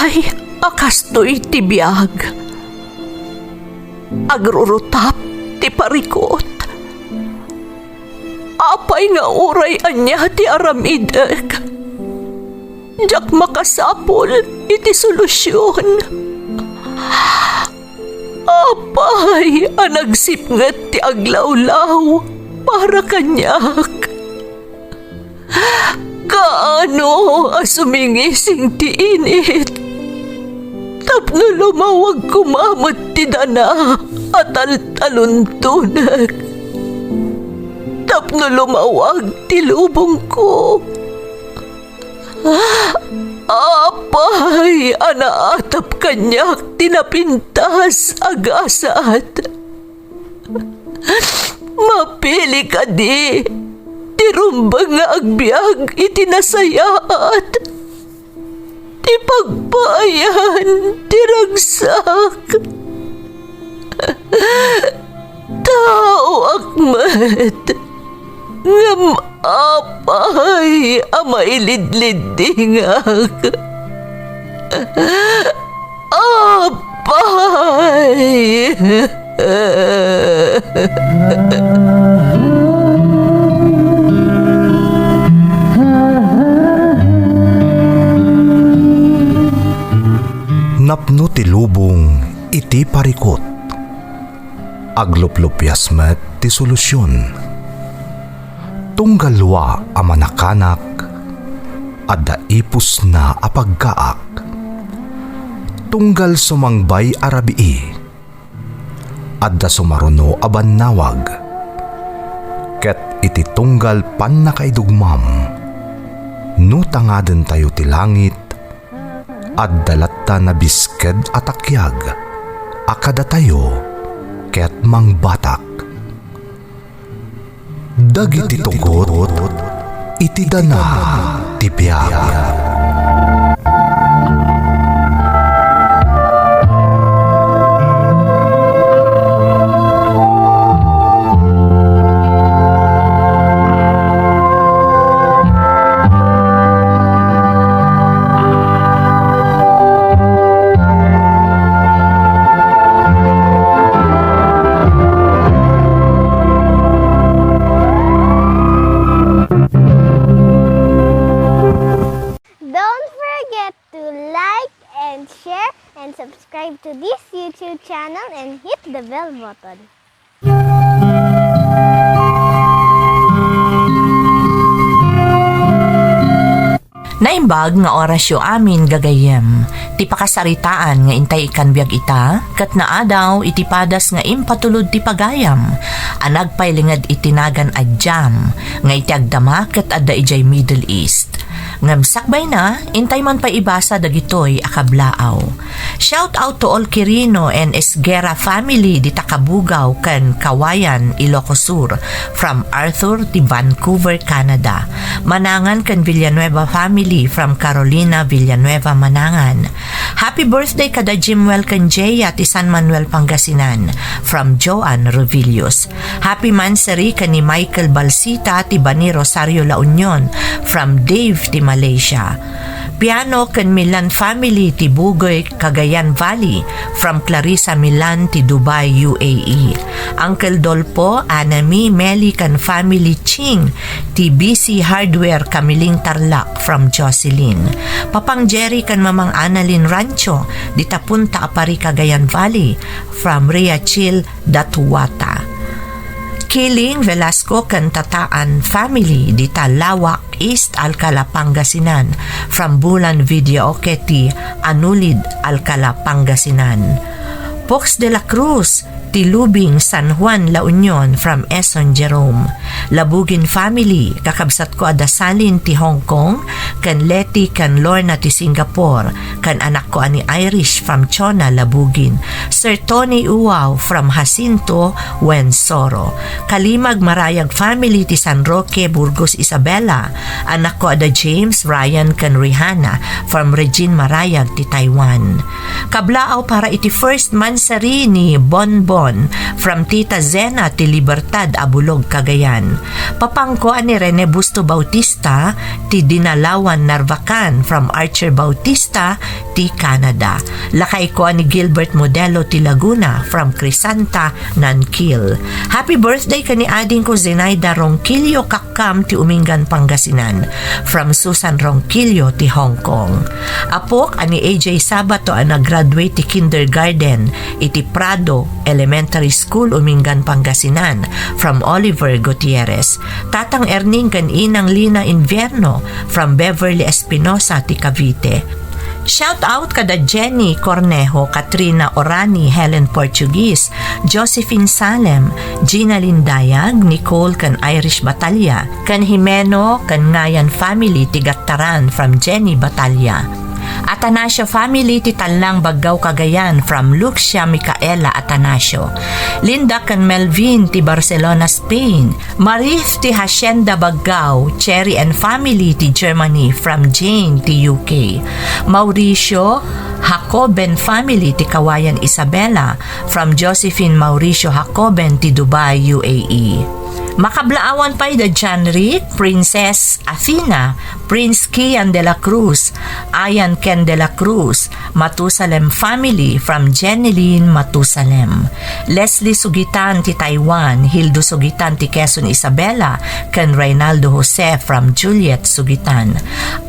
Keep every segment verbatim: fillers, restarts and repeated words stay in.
Ay, a kastoy ti biag. Agrurutap ti parikut. Apay nga uray ania ti aramidek, diak makasapul iti solusion. Apay a nagsipnget ti aglawlaw para kaniak? Kaano a sumingising ti init tapno lumawag koma met ti dana a taltaluntonek, tapno lumawag ti lubongko? Apay a naatap kaniak ti napintas a gasat? Mapili kadi ti rumbeng nga agbiag iti nasayaat, ti pagpaayan ti ragsak? Taoak met, ngem apay a mailidliddingak? Apay! Napno ti lubong iti parikut. Agluplupias met ti solusion. Tunggal lua a manakanak, adda ipusna a pagkaak. Tunggal sumangbay a rabii, adda sumaruno a bannawag. Ket iti tunggal pannakaidugmam, no tangadentayo ti langit, adda latta nabisked a takiag a kadatayo ket mangbatak. Dagiti tugot iti dana ti biag. Don't forget to like and share and subscribe to this YouTube channel and hit the bell button. Naimbag nga orasyo amin, gagayyem. Ti pakasaritaan nga intay ikan biag ita, ket naadaw iti padas nga impatulod ti pagayam a nagpailinged iti nagan a jam nga iti agdama ket adda idiay Middle East. Ngem sakbayna, intay man pay ibasa dagitoy a kablaaw. Shout out to all Quirino and Esguerra family dita Cabugao ken Cauayan, Ilocos Sur, from Arthur ti Vancouver, Canada. Manangan ken Villanueva family from Carolina Villanueva, Manangan. Happy birthday kada Jimwell ken Jaya ti San Manuel, Pangasinan, from Joan Revilius. Happy mansary ken ni Michael Balsita ti Bani, Rosario, La Union, from Dave ti Malaysia. Piano ken Milan family ti Bugoy, Cagayan Valley, from Clarissa Milan ti Dubai, U A E. Uncle Dolpo, Anami, Meli ken family Ching ti B C Hardware, Camiling, Tarlac, from Jocelyn. Papang Jerry ken Mamang Annalyn Rancho dita Punta Apari, Cagayan Valley, from Riachil Datuwata. Kiling Velasco ken Tataan family dita Lawak, East Alcala, Pangasinan, from Bulan Videoke ti Anulid, Alcala, Pangasinan. Pox de la Cruz ti Lubing, San Juan, La Union, from Eson Jerome. Labugin family, kakabsatko a Dasalin ti Hong Kong, ken Leti ken Lorna ti Singapore, ken anakko a ni Irish from Chona, Labugin. Sir Tony Uwao from Jacinto, Wensoro. Kalimag Marayag family ti San Roque, Burgos, Isabela. Anakko a da James, Ryan, ken Rihanna from Regine Marayag ti Taiwan. Kablaaw para iti first mansary ni Bonbon from Tita Zena ti Libertad a Bulog, Cagayan. Papangko a ni Rene Busto Bautista ti Dinalawan, Narvacan, from Archer Bautista ti Canada. Lakay ko a ni Gilbert Modelo ti Laguna, from Crisanta, Nanquil. Happy birthday ken ni adingko Zenaida Ronquillo Kakkam ti Umingan, Pangasinan, from Susan Ronquillo ti Hong Kong. Apok a ni A J Sabato a nag-graduate ti kindergarten iti Prado Elementary School, Umingan, Pangasinan, from Oliver Gutierrez. Tatang Erning ken Inang Lina Invierno, from Beverly Espinosa ti Cavite. Shout out kada Jenny Cornejo, Katrina Orani, Helen Portuguese, Josephine Salem, Gina Lindayag, Nicole ken Irish Batalla, ken Jimeno ken Ngayan family ti Gattaran, from Jenny Batalla. Atanasio family ti Tallang, Baggao, Cagayan, from Lucia Micaela Atanasio. Linda ken Melvin ti Barcelona, Spain. Marith ti Hacienda Baggao, Cherry and family ti Germany, from Jane ti U K. Mauricio Jacoben family ti Kawayan, Isabela, from Josephine Mauricio Jacoben ti Dubai, U A E. Makablaawan pay da John Rick, Princess Athena, Prince Kian de la Cruz, Ayan ken de la Cruz, Matusalem family, from Jenilyn Matusalem. Leslie Sugitan ti Taiwan, Hildo Sugitan ti Quezon, Isabela, ken Reynaldo Jose, from Juliet Sugitan.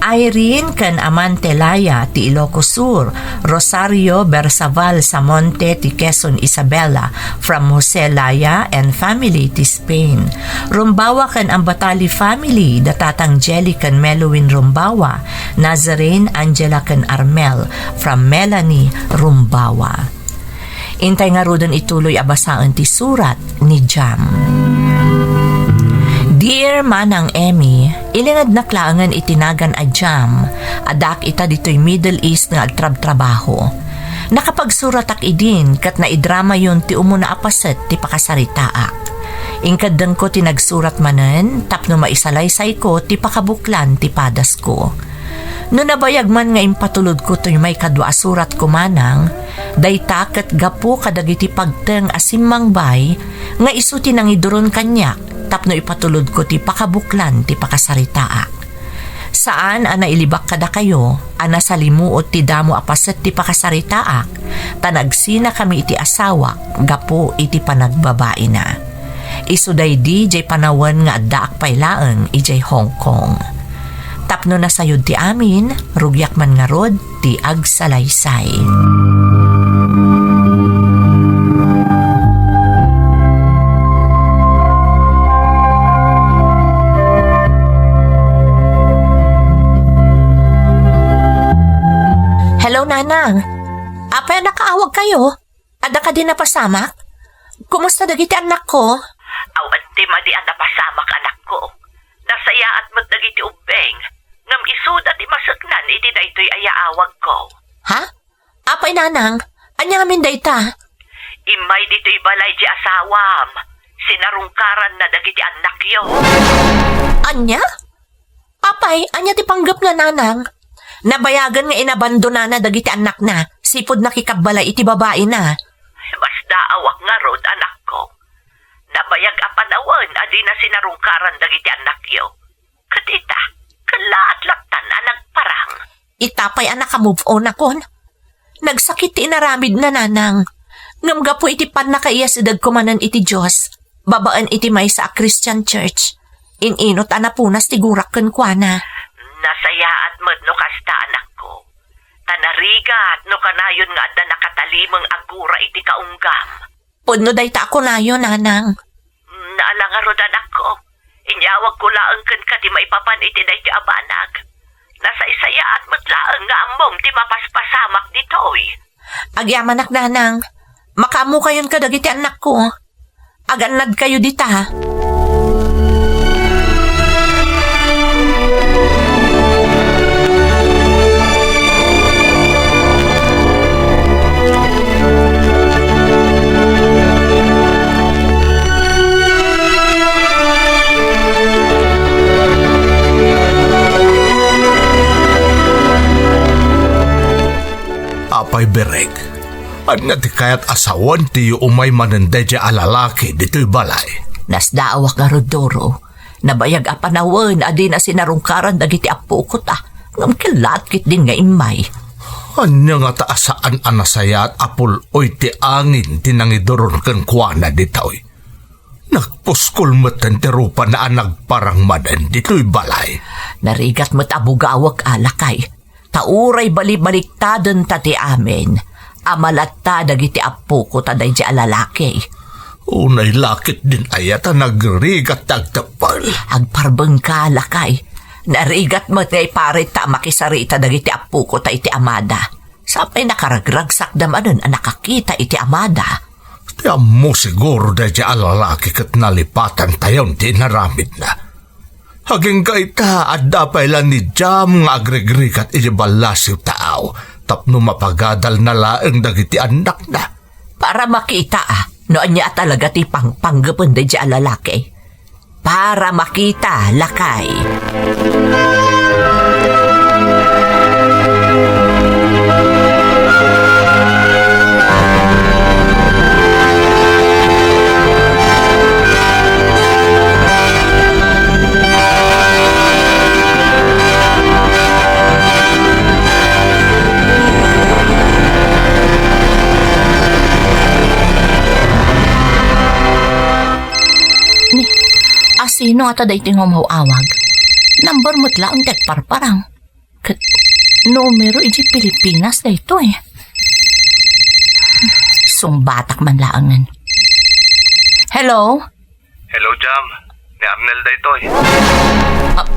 Irene ken Amante Laya ti Ilocos Sur, Rosario Bersaval Samonte ti Quezon, Isabela, from Jose Laya and family ti Spain. Rumbawa ken Ambatali family, da Tatang Jelly ken Melowin Rumbawa, Nazarene, Angela ken Armel, from Melanie Rumbawa. Intay ngaruden ituloy a basaen ti surat ni Jam. Dear Manang Emmy, ilingednak laengen iti nagan a Jam, addaak ita ditoy Middle East nga agtrabtrabaho. Nakapagsuratak idin ket naidramayon ti umuna a paset ti pakasaritaak. Inkeddengko ti nagsurat manen tapno maisalaysayko ti pakabuklan ti padasko. No nabayag man nga impatulodko toy maikadua a suratko, manang, dayta ket gapu kadagiti pagteng a simmangbay nga isu ti nangiduron kaniak tapno ipatulodko ti pakabuklan ti pakasaritaak. Saan a nailibak kadakayo a nasalimuot ti damo a paset ti pakasaritaak, ta nagsinakami iti asawak gapu iti panagbabaina. Isu daydi jay panawen nga addaak pay laeng idiay Hong Kong. Tapno nasayod ti amin, rugiak man ngarud ti agsalaysay. Hello, Nanang. Apay a nakaawagkayo? Adda kadi napasamak? Kumusta dagiti annakko? Awan ti madi a napasamak, anakko. Nasayaat met dagiti ubbing, ngem isuda ti maseknan iti daytoy a yaawagko. Ha? Apay, Nanang, ania ngamin dayta? Immay ditoy balay ti asawam. Sinarungkaranna dagiti annakyo. Ania? Apay, ania ti panggepna, Nanang? Nabayagen nga inabandonana dagiti annakna, sipud nakikabbalay iti babaina. Masdaawak ngarud, anakko. Nabayag a panawen a dina sinarungkaran dagiti annakyo. Ket ita, kellaat lattan a nagparang. Ita pay a naka-move on akon. Nagsakit ti inaramidna, Nanang. Ngem gapu iti pannakaiyasidegko manen iti Dios, babaen iti maysa a Christian church, in-inut a napunas ti gurak kenkuana. Nasayaat met no kasta, anakko. Ta narigat no kanayon nga adda nakatalimeng a gura iti kaunggam. Pudno dayta a kunayo, Nanang. Naala ngarud, anakko. Inyawagko laeng kenka ti maipapan iti daytoy a banag. Nasaysayaat met laeng nga ammom ti mapaspasamak ditoy. Agyamanak, Nanang. Makaammokayon kadagiti annakko. Agannadkayo dita. Apay Berek, ania ti kayat a sawen ti umay manen daydiay a lalaki ditoy balay? Nasdaawak ngarud, Doro. Nabayag a panawen a dina sinarungkaran dagiti appokota, ngem kellaat ketdin nga immay. Ania ngata a saan a nasayaat a pul-oy ti angin ti nangiduron kenkuana ditoy? Nagpuskol metten ti rupana a nagparang manen ditoy balay. Narigat met a bugawek a lakay. Ta uray balibaliktadenta ti amin a malatta dagiti appoko ta daydi a lalaki. Unay la ketdin aya ta nagrigat ti agteppel. Agparbengka, lakay. Narigat met nga iparit ta a makisarita dagiti appoko ta iti amada. Sapay nakaragragsakda manen a nakakita iti amada. Ti ammo siguro daydi a lalaki ket nalipatantayon ti inaramidna. Agingga ita, adda pay la ni Jam nga agrigrigat iti ballasiw taaw tapno mapagadalna laeng dagiti annakna. Para makita, ah, no ania a talaga ti pangpanggepen daydi a lalaki. Para makita, lakay. Ni, asino ngata daytoy nga umaw-awag? Number met laeng ti agparparang. Ket numero iti Pilipinas daytoy. Sungbatak man laengen. Hello? Hello, Jam. Ni Arnel daytoy. Ah,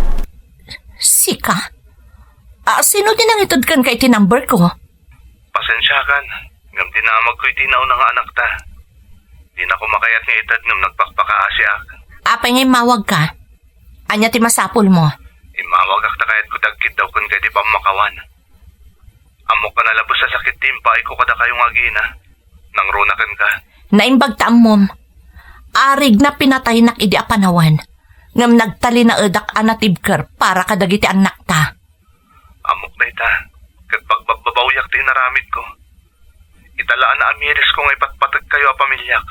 sika? Ah, sino ti nangited kenka iti number ko? Pasensiakan, ngem dinamagko iti nauna nga anakta. Dina koma kayat nga ited ngem nagpakpakaasiak. Apay nga immawagka? Ania ti masapulmo? Immawagak ta kayatko ti agkiddaw kenka iti pammakawan. Ammok a nalabes a sakit ti impaayko kadakayo nga agina. Nangruna kenka. Naimbag ta ammom. Arigna pinataynak idi a panawen, ngem nagtalinaedak a natibker para kadagiti annakta. Ammok dayta, ket pagbabbabawiak ti inaramidko. Ita la a naamirisko nga ipatpategkayo a pamiliak.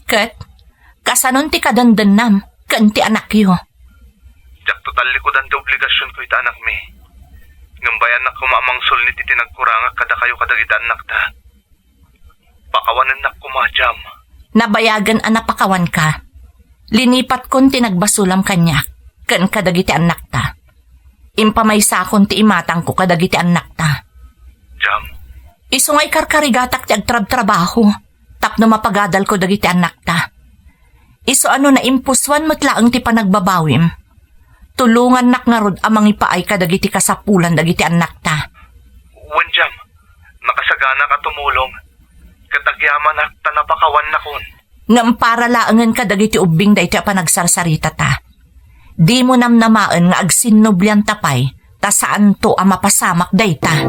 Ket, kasanon ti kadendennam ken ti anakyo? Diakto tallikudan ti obligasionko iti anakmi. Ngem bayannak koma a mangsulni ti tinagkurangak kadakayo kadagiti annakta. Pakawanennak koma, Jam. Nabayagen a napakawanka. Linipatkon ti nagbasolam kaniak ken kadagiti annakta. Impamaysakon ti imatangko kadagiti annakta. Jam. Isu nga ikarkarigatak ti agtrabtrabaho tapno mapagadalko dagiti annakta. Isu a no naimpusoan met laeng ti panagbabawim, tulongannak ngarud a mangipaay kadagiti kasapulan dagiti annakta. Wen, Jam, nakasaganaka a tumulong, ket agyamanak ta napakawannakon. Ngem para laengen kadagiti ubbing daytoy a panagsarsaritata. Dimo namnamaen nga agsinnublianta pay ta saanto a mapasamak dayta.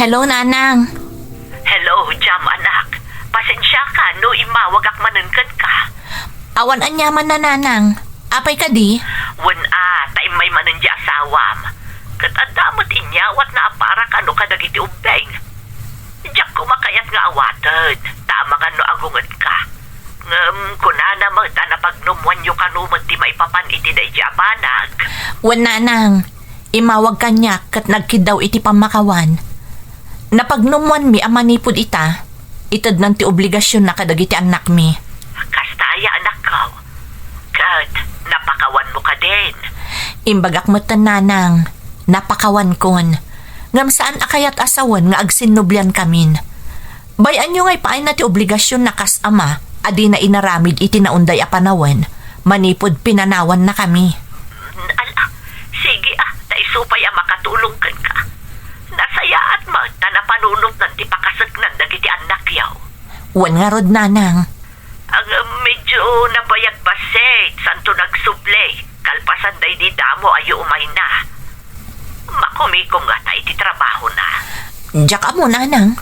Hello, Nanang. Hello, Jam, anak. Pasensiaka no immawagak manen kenka. Awan aniaman, Nanang. Apay kadi? Wen a, ta immay manen di asawam. Ket adda met inyawatna a para kano kadagiti ubbing. Diak koma kayat nga awaten, ta amangan no agungedka. Ngem kunana met a napagnumwanyo kano met ti maipapan iti daydi a banag. Wen, Nanang. Immawag kaniak ket nagkiddaw iti pammakawan. Napagnumwanmi a manipud ita, itednan ti obligasionna kadagiti annakmi. Kasta aya, anakko? Ket napakawanmo kadin? Imbagak metten, Nanang, napakawankon. Ngem saan a kayat a sawen nga agsinnubliankamin. Bay-anyo nga ipaayna ti obligasionna kas ama a dina inaramid iti naunday a panawen manipud pinanawannakami. Ala, sige a, ta isu pay a makatulong kenka. Nasayaat met ta napanunotnan ti pakaseknan dagiti annakyo. Wen ngarud, Nanang. Ang medyo nabayag bassit, santo nagsubli, kalpasan daydi damo a yuumayna. Makumikom ngata iti trabahona. Diak ammo, Nanang.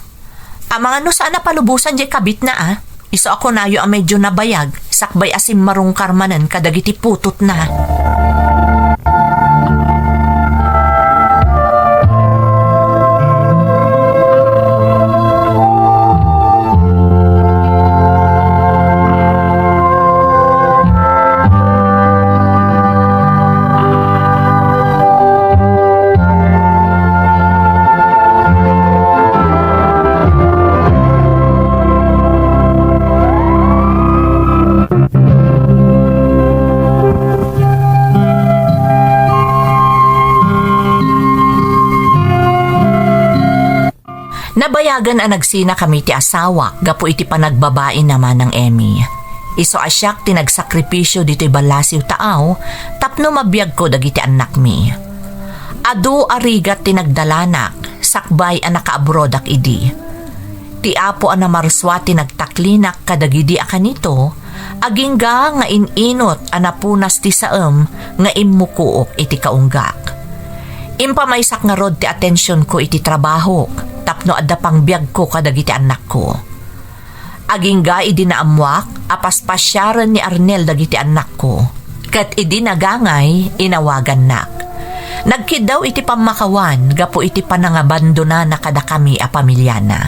Amangan no saan a palubosan diay kabitna, a? Isu a kunayo a medyo nabayag, sakbay a simmarungkar manen kadagiti putotna. Nabayagen a nagsinakami ti asawak gapu iti panagbabaina, Manang Emmy. Isu a siak ti nagsakripisio ditoy ballasiw taaw tapno mabiagko dagiti annakmi. Adu a rigat ti nagdalanak sakbay a nakaabrodak idi. Ti Apo a namarsua ti nagtaklinak kadagidi a kanito, agingga nga in-inut a napunas ti saem nga immukuok iti kaunggak. Impamaysak ngarud ti atensionko iti trabahok tapno adda pangbiagko kadagiti annakko. Agingga idi naammuak a paspasiaren ni Arnel dagiti annakko, ket idi nagangay, inawagannak. Nagkiddaw iti pammakawan gapu iti panangabandonana kadakami a pamiliana.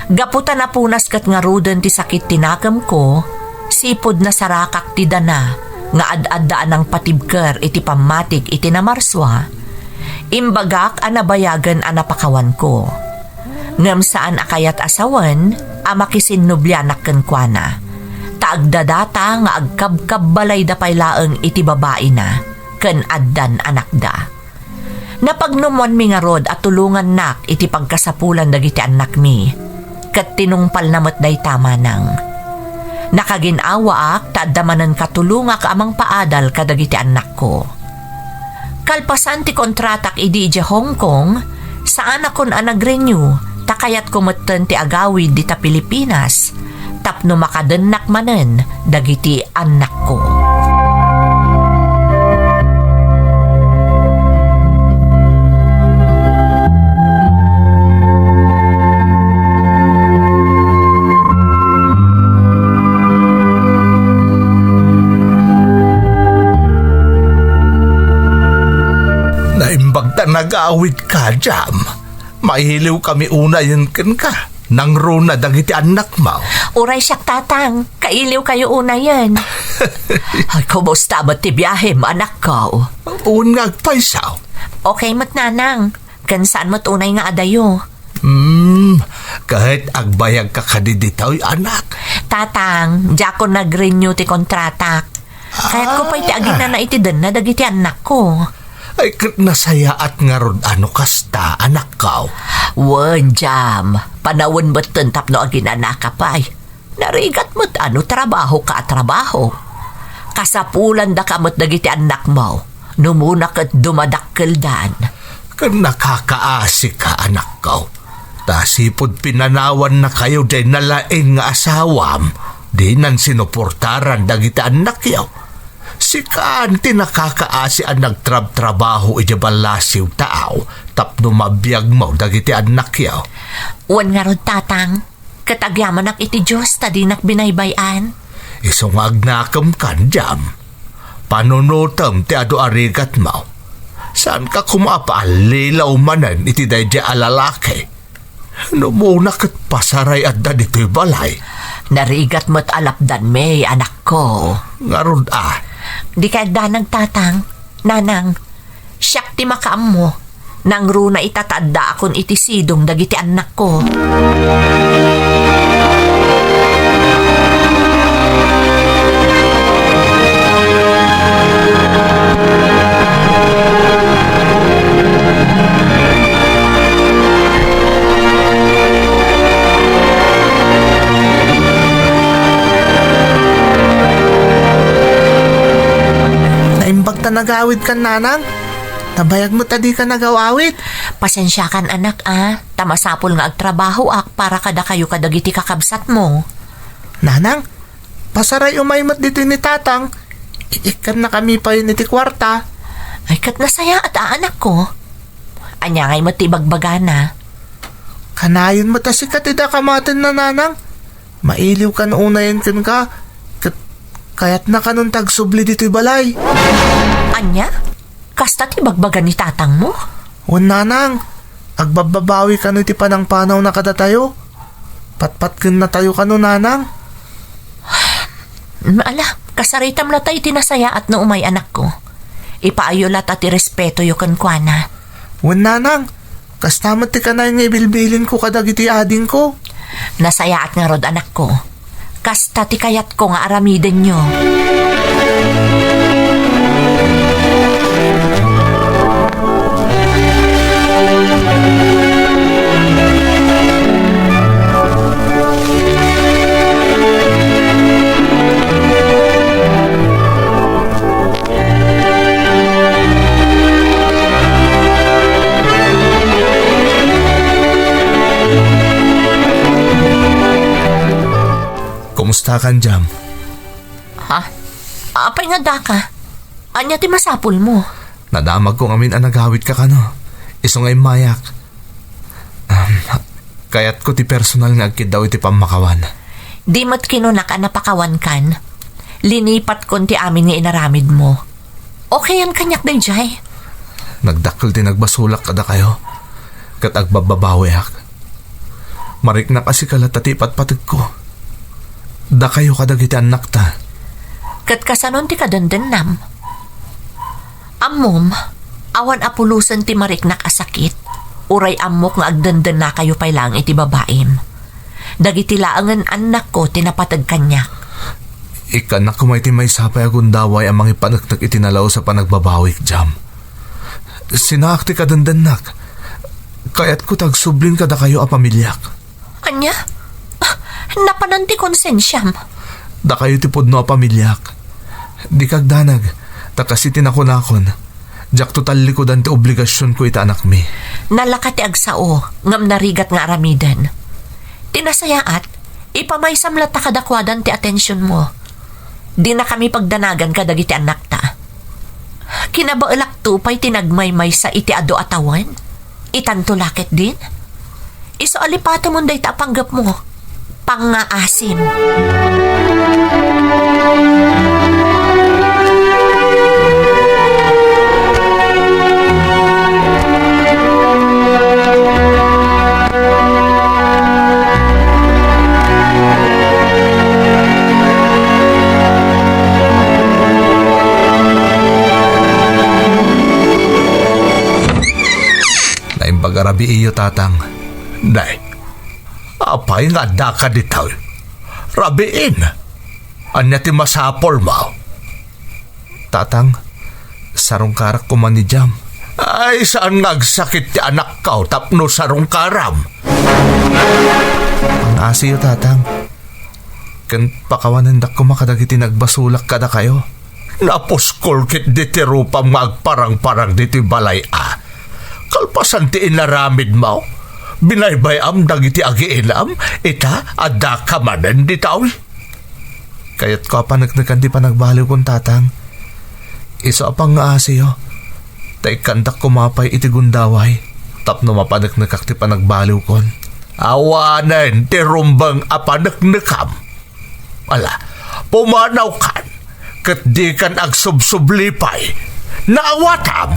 Gapu ta napunas ket ngaruden ti sakit ti nakemko, sipud nasarakak ti dana nga ad-adda a nangpatibker iti pammatik iti namarsua, imbagak a nabayagen a napakawanko. Ngem saan a kayat a sawen a makisinnublianak kenkuana, ta agdadata nga agkabkabbalayda pay laeng iti babaina ken addan anakda. Napagnummuanmi ngarud a tulongannak iti pagkasapulan dagiti annakmi, ket tinungpalna met dayta, Manang. Nakagin-awaak ta adda manen katulongak a mangpaadal kadagiti annakko. Kalpasan ti kontratak idi idiay Hong Kong, saanakon a nag-renew, ta kayatko metten ti agawid dita Pilipinas tapno makadennak manen dagiti annakko. Naimbag ta nagawid ka, Jam. Mailiw kami unayen kenka. Nangruna dagiti annakmo. Uray siak, Tatang. Kailiw kayo unayen. Ay, kumusta met ti biahem, anakko? Wen nga agpayso. Okay met, Nanang. Ken saan met unay nga adayo? Hmm, ket agbayagka kadi ditoy, anak? Tatang, diakon nag-renew ti kontratak. Kayatko pay ti aginana iti denna dagiti annakko. Ay, ket nasayaat ngarud a no kasta, anakko. Wen, Jam. Panawen metten tapno aginanaka pay. Narigat met a no trabahoka a trabaho. Kasapulandaka met dagiti annakmo, no umuna ket dumadakkeldan. Ken nakakaasika, anakko. Ta sipud pinanawannakayo diay nalaing nga asawam, dinan sinuportaran dagiti annakyo. Sikaan ti nakakaasi a nagtrabtrabaho idiay ballasiw taaw tapno mabiagmo dagiti annakyo. Wen ngarud, Tatang, ket agyamanak iti Dios ta dinak binaybay-an. Isu nga agnakemkan, Jam. Panunotem ti adu a rigatmo. Saanka koma a paallilaw manen iti daydiay a lalaki. No umuna ket pasaray adda ditoy balay. Narigat met a lapdanmi, anakko. Ngarud a. Dikay agdanag, Tatang, Nanang. Siak ti makaammo. Nangruna ita ta addaakon iti sidong dagiti annakko. Naimbag ta nagawidkan, Nanang. Nabayag met a dika nagaw-awid. Pasiensiakan, anak, a. Ta masapul nga agtrabahoak para kadakayo kadagiti kakabsatmo. Nanang, pasaray umay met ditoy ni Tatang. Ikkannakami pay iti kuarta. Ay, ket nasayaat a, anakko. Ania ngay met ti ibagbagana? Kanayon met a sika ti dakamatenna, Nanang. Mailiwkan unayen kenka, ket kayatna kanon ti agsubli ditoy balay. Ania? Kasta ti bagbaga ni tatangmo? Wen, nanang, agbabbabawi kano iti panangpanawna kadatayo. Patpatkennatayo kano, nanang. Ala, kasaritam latta iti nasayaat no umay, anakko. Ipaayo latta ti respetoyo kenkuana. Wen, nanang, kasta met ti kanayon nga ibilbilinko kadagiti adingko. Nasayaat ngarud, anakko. Kasta ti kayatko nga aramidenyo. Kumustakan, Jam? Ha? Apay nga daka? Ania ti masapulmo? Nadamagko ngamin a nagawidka kano. Isu nga immayak. Um, kayatko ti personal nga agkiddaw iti pammakawan. Di met kinunak a napakawankan. Linipatkon ti amin nga inaramidmo. Okayan kaniak daydiay. Nagdakkel ti nagbasolak kadakayo, ket agbabbabawiak. Mariknak a sika latta ti ipatpategko. Dakayo kadagiti annakta. Ket kasanon ti kadendennam? Ammom, awan a pulosen ti mariknak a sakit, uray ammok nga agdendennakayo pay laeng iti babaim. Dagiti laengen annakko ti napateg kaniak. Ikkannak koma iti maysa pay a gundaway a mangipaneknek iti nalaus a panagbabawik, Jam. Sinaak ti kadendennak. Kayatko ti agsublin kadakayo a pamiliak. Ania? Ah, napanan ti konsensiam. Dakayo ti pudno a pamiliak. Dika agdanag, ta kas iti nakunakon, diakto tallikudan ti obligasionko iti anakmi. Nalaka ti agsao, ngem narigat nga aramiden. Ti nasayaat, ipamaysam latta kadakuadan ti atensionmo. Dinakami pagdanagan kadagiti annakta. Kinabaelakto pay ti nagmaymaysa iti adu a tawen. Itanto la ketdin? Isu a lipatemon dayta a panggepmo. Pangngaasim. Naimbag a rabiiyo, Tatang. Nay, apay nga addaka ditoy? Rabiin! Ania ti masapulmo? Tatang, sarungkarak koma ni Jam. Ay, saan nga agsakit ti anakko tapno sarungkaram? Pangngaasim, Tatang. Ken pakawanendak koma kadagiti nagbasolak kadakayo. Napuskol ketdi ti rupam nga agparangparang ditoy balay a. Kalpasan ti inaramidmo, binaybay-am dagiti agiinam, ita, addaka manen ditoy. Kayatko a paneknekan ti panagbaliwkon, Tatang. Isu a pangngaasim, ta ikkandak koma pay iti gundaway tapno mapaneknekak ti panagbaliwkon. Awanen ti rumbeng a paneknekam. Ala, pumanawkan, ket dikan agsubsubli pay. Naawatam!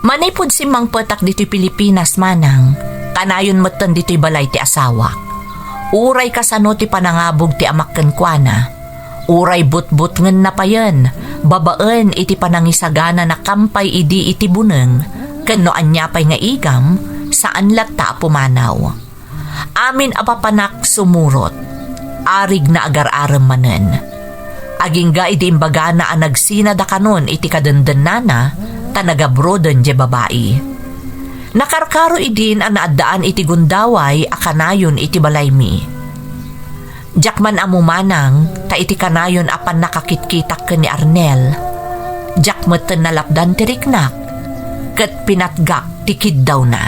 Manipud simmangpetak ditoy Pilipinas, Manang, kanayon metten ditoy balay ti asawak. Uray kasano ti panangabug ti amak kenkuana, uray butbutngenna payen, babaen iti panangisaganana kampay idi iti buneng, ken no ania pay nga igam, saan latta a pumanaw. Amin a papanak sumurot, arigna agar-arem manen. Agingga idi imbagana a nagsina dakanon iti kadendennana, ta nagabroden diay babai. Nakarkaro idin a naaddaan iti gundaway a kanayon iti balaymi. Diak man ammo manang ta iti kanayon a pannakakitkitak ken ni Arnel, diak metten nalapdan ti riknak ket pinatgak ti kiddawna.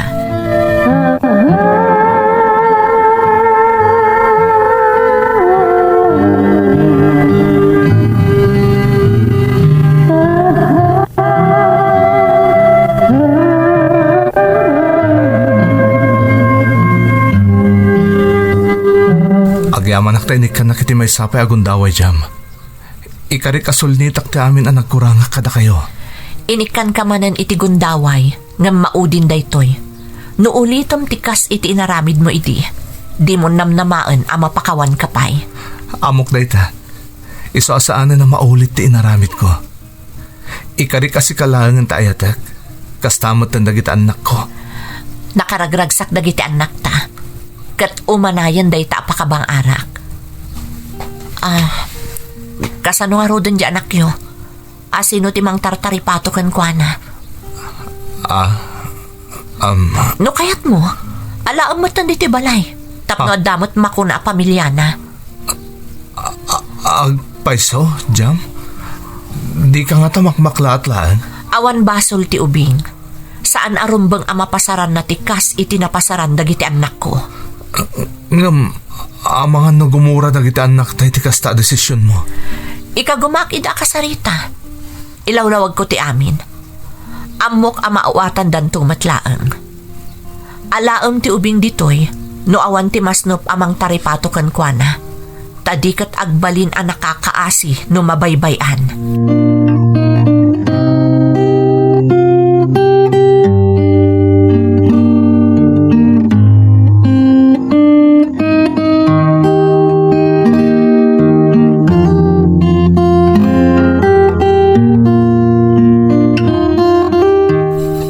Agyamanak ta inikkannak iti maysa pay a gundaway, Jam. Ikarik a sulnitak ti amin a nagkurangak kadakayo. Inikkanka manen iti gundaway, ngem maudin daytoy. No ulitem ti kas iti inaramidmo idi, dimon namnamaen a mapakawanka pay. Ammok dayta. Isu a saanen a maulit ti inaramidko. Ikarik a sika laengen ti ayatek, kasta met dagiti annakko. Nakaragragsak dagiti annakta, ket umanayen dayta a pakabang-arak. Ah, kasano ngaruden ti anakyo? A sino ti mangtartaripato kenkuana? Ah, um, No kayatmo, alaem metten ditoy balay. Tapno Ah. adda met makuna a pamiliana. Agpayso, Jam? Dika ngata makmaklaat laeng? Awan basol ti ubing. Saan a rumbeng a mapasaranna ti kas iti napasaran dagiti annakko. Ngem, amangan no gumura dagiti annakta iti kasta a desisionmo. Ikagumak idi a kasarita. Ilawlawagko ti amin. Ammok a maawatandanto met laeng. Alaem ti ubing ditoy no awan ti masnop a mangtaripato kenkuana, ta di ket agbalin a nakakaasi no mabaybay-an.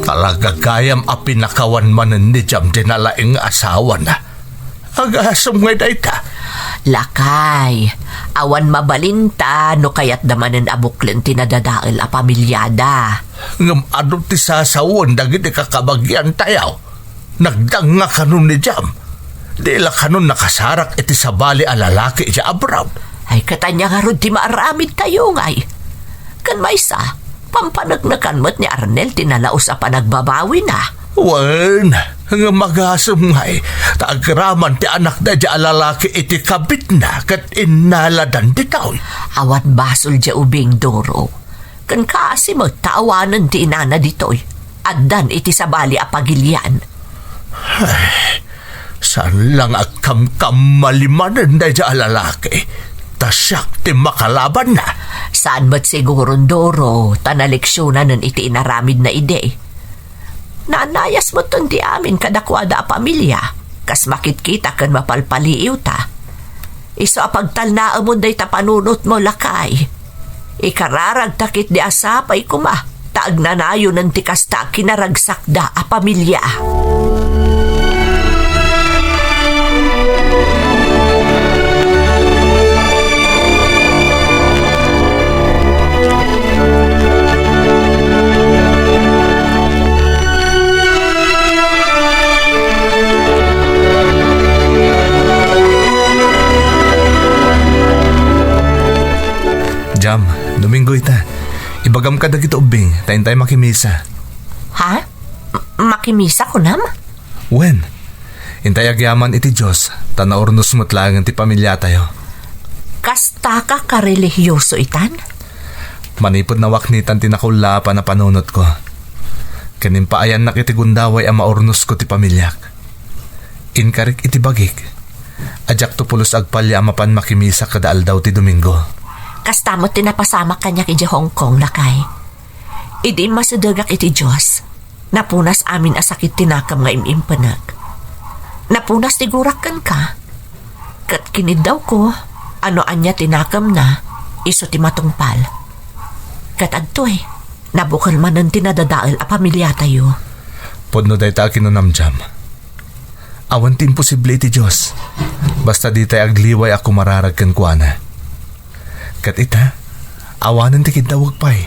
Talaga gayam a pinakawan manen ni Jam ti nalaing nga asawana. Agasem ngay dayta. Lakay, awan mabalinta no kayatda manen a buklen ti nadadael a pamiliada. Ngem adu ti sasawen dagiti kakabagiantayo? Nagdangngak kano ni Jam. Di la kano nakasarak iti sabali a lalaki idiay abroad. Ay, ket ania ngarud ti maaramidtayo ngay? Ken maysa, pampaneknekan met ni Arnel ti nalaus a panagbabawina. Wen, ngem agasem ngay, ta agraman ti anakda idiay a lalaki iti kabitna ket innaladan ditoy. Awan basol diay ubing, Doro. Ken kaasi met ta awanen ti inana ditoy. Addan iti sabali a pagilian. Ay, saan lang agkamkamali manen daydiay a lalaki, ta siak ti makalabanna. Saan met siguron, Doro, ta naleksionanen iti inaramidna idi. Naanayas metten ti amin kadakuada a pamilia, kas makitkita ken mapalpaliiwta. Isu a pagtalnaemon dayta panunotmo, lakay. Ikararagta ketdi a sapay koma ta agnanayonen ti kasta a kinaragsakda a pamilia. Jam, Domingo ita. Ibagam kadagiti ubbing, ta intay makimisa. Ha? M-, makimisa, kunam? Wen, intay agyaman iti Dios, ta naurnos met laengen ti pamiliatayo. Kastaka karelihiyoso itan? Manipud nawaknitan ti nakullaapan a panunotko, ken impaayannak iti gundaway a maurnosko ti pamiliak. Inkarik iti bagik a diakto pulos agpalia a mapan makimisa kada aldaw ti Domingo. Kasta met ti napasamak kaniak idiay Hong Kong, lakay. Idi immasidegak iti Dios, napunas amin a sakit ti nakem nga im-impenek. Napunas ti gurak kenka, ket kiniddawko a no ania ti nakemna, isu ti matungpal. Ket adtoy, nabukel manen ti nadadael a pamiliatayo. Pudno dayta a kinunam, Jam. Awan ti imposible iti Dios, basta ditay agliway a kumararag kenkuana. Ket ita, awanen ti kiddawek pay.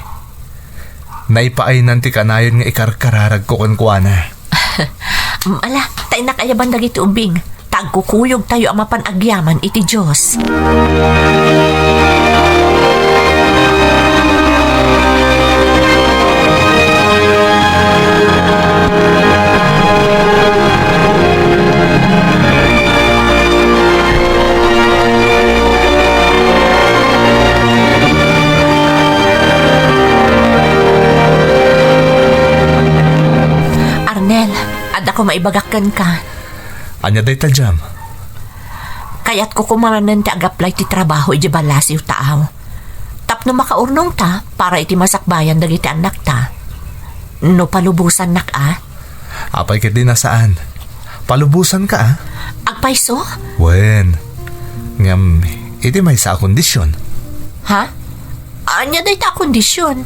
Naipaaynan ti kanayon nga ikarkararagko kenkuana. Mm, ala, ta innak ayaban dagiti ubing. Ta agkukuyogtayo a mapan agyaman iti Dios. Arnel, adda ko maibagak kenka. Ania dayta, Jam? Kayatko koma manen ti ag-apply ti trabaho idiay ballasiw ta aw. Tapno makaurnongta para iti masakbayan dagiti annakta. No palubosannak a? Apay ketdi a saan. Palubosanka a? Agpayso? Wen. Ngem, iti maysa a kondisyon. Ha? Ania dayta a kondisyon?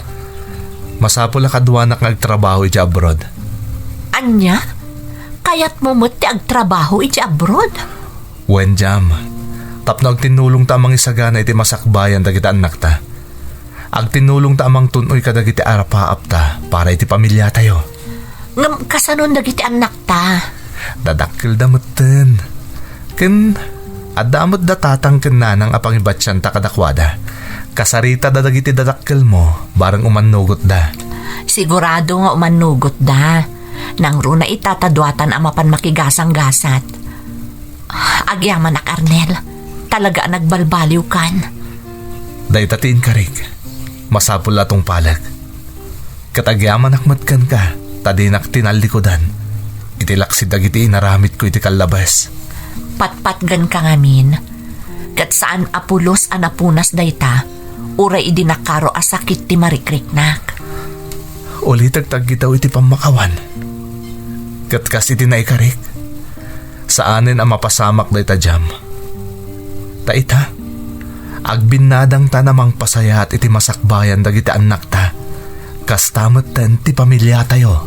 Masapul a kaduanak nga agtrabaho idiay abroad. Ania? Kayatmo met ti agtrabaho idiay abroad? Wen, Jam. Tapno agtinnulongta a mangisagana iti masakbayan dagiti annakta. Agtinnulongta a mangtun-oy kadagiti arapaapta para iti pamiliatayo. Ngem kasanon dagiti annakta? Dadakkelda metten. Ken adda met da tatang ken nanang a pangibatianta kadakuada. Kasaritada dagiti dadakkelmo, bareng umannugotda. Sigurado nga umannugotda. Nangruna ita ta duatan a mapan makigasanggasat. Agyamanak, Arnel. Talaga a nagbalbaliwkan. Dayta ti inkarik. Masapul a tungpalek. Ket agyamanak met kenka, ta dinak tinallikudan iti laksid dagiti inaramidko iti kallabes. Patpatgenka ngamin, ket saan a pulos a napunas dayta, uray idi nakaro a sakit ti marikriknak. Ulitek ti aggitaw iti pammakawan. Ket kas iti naikarik, saanen a mapasamak dayta, Jam. Ta ita, agbinnadangtan a mangpasayaat iti masakbayan dagiti annakta. Kasta metten ti pamiliatayo.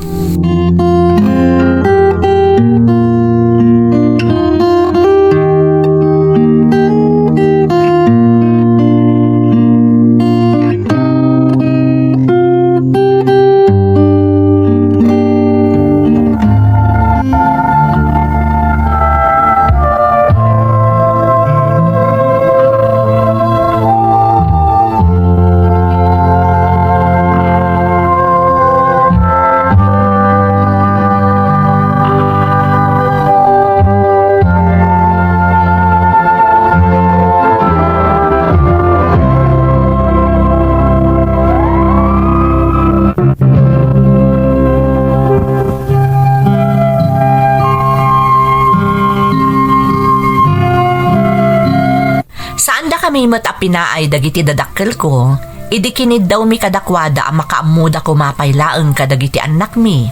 Saandakami met a pinaay dagiti dadakkelko, idi kiniddawmi kadakuada a makaammoda koma pay laeng kadagiti annakmi,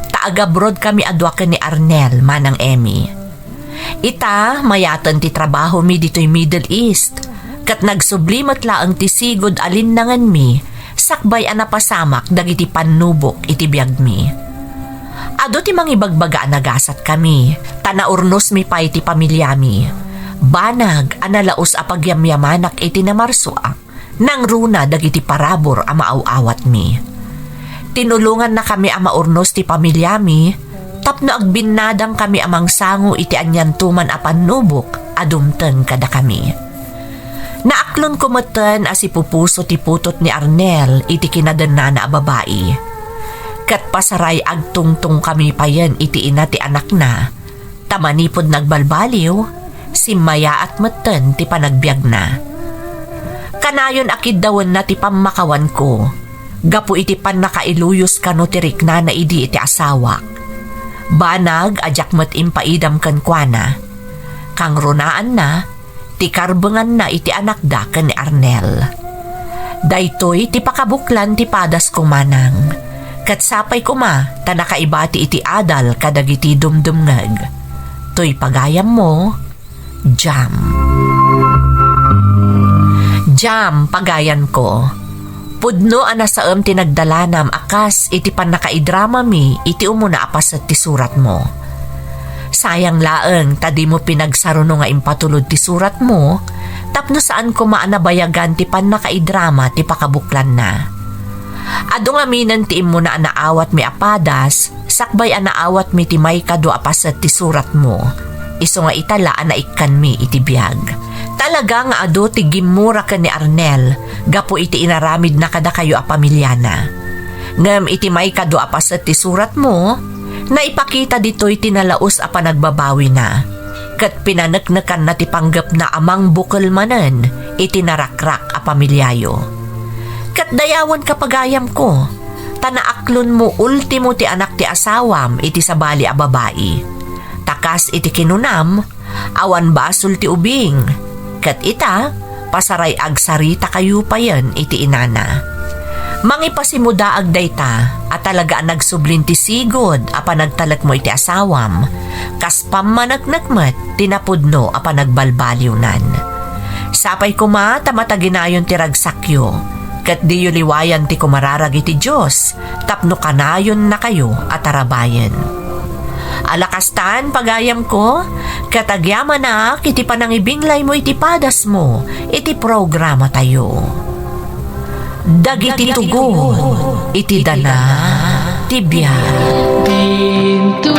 ta agabrodkami a dua ken ni Arnel, manang Emmy. Ita, mayaten ti trabahomi ditoy Middle East, ket nagsubli met laeng ti sigud a linnangenmi sakbay a napasamak dagiti pannubok iti biagmi. Adu ti mangibagbaga a nagasatkami, ta naurnosmi pay ti pamiliami. Banag a nalaus a pagyamyamanak iti namarsua, nangruna dagiti parabur a maaw-awatmi. Tinulongannakami a maurnos ti pamiliami tapno agbinnadangkami a mangsango iti aniantoman a pannubok a dumteng kadakami. Naaklonko metten a sipupuso ti putot ni Arnel iti kinadennana a babai. Ket pasaray agtungtongkami payen iti ina ti anakna, ta manipud nagbalbaliw, simmayaat metten ti panagbiagna. Kanayon a kiddawenna ti pammakawanko, gapu iti pannakailuyos kano ti riknana idi iti asawak. Banag a diak met impaidam kenkuana. Kangrunaanna, ti karbenganna iti anakda ken ni Arnel. Daytoy ti pakabuklan ti padasko, manang. Ket sapay koma ta nakaibati iti adal kadagiti dumdumngeg. Toy pagayammo, Jam. Jam, pagayanko. Pudno a nasaem ti nagdalanam a kas iti pannakaidramami iti umuna a paset ti suratmo. Sayang laeng ta dimo pinagsaruno nga impatulod ti suratmo tapno saan koma a nabayagan ti pannakaidrama ti pakabuklanna. Adu ngaminen ti immuna a naawatmi a padas, sakbay a naawatmi ti maikadua a paset ti suratmo. Isu nga ita la a naikkanmi iti biag. Talaga nga adu ti gimmura ken ni Arnel gapu iti inaramidna kadakayo a pamiliana. Ngem iti maikadua a paset ti suratmo, naipakita ditoy ti nalaus a panagbabawina, ket pinaneknekanna ti panggepna a mangbukel manen iti narakrak a pamiliayo. Ket dayawen ka, pagayamko, ta naaklonmo ultimo ti anak ti asawam iti sabali a babai. Ta kas iti kinunam, awan basol ti ubing, ket ita, pasaray agsaritakayo payen iti inana. Mangipasimudaag dayta a talaga a nagsublin ti sigud a panagtalekmo iti asawam, kas pammaneknek met ti napudno a panagbalbaliwnan. Sapay koma ta mataginayon ti ragsakyo, ket diyo liwayan ti kumararag iti Dios tapno kanayonnakayo a tarabayen. Ala kastan, pagayamko, ket agyamanak iti panangibinglaymo iti padasmo iti programatayo. Dagiti tugon iti dana ti biag. Dinton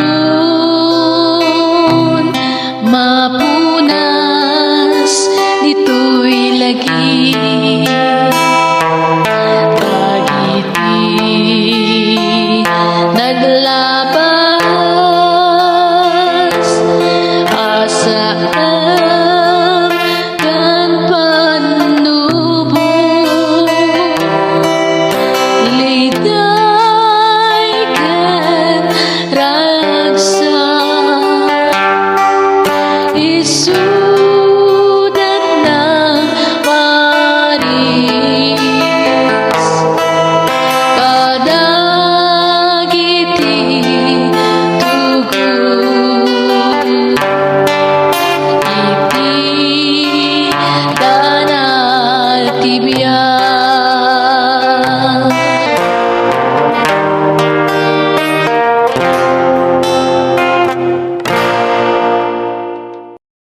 mapunas ditoy lagi.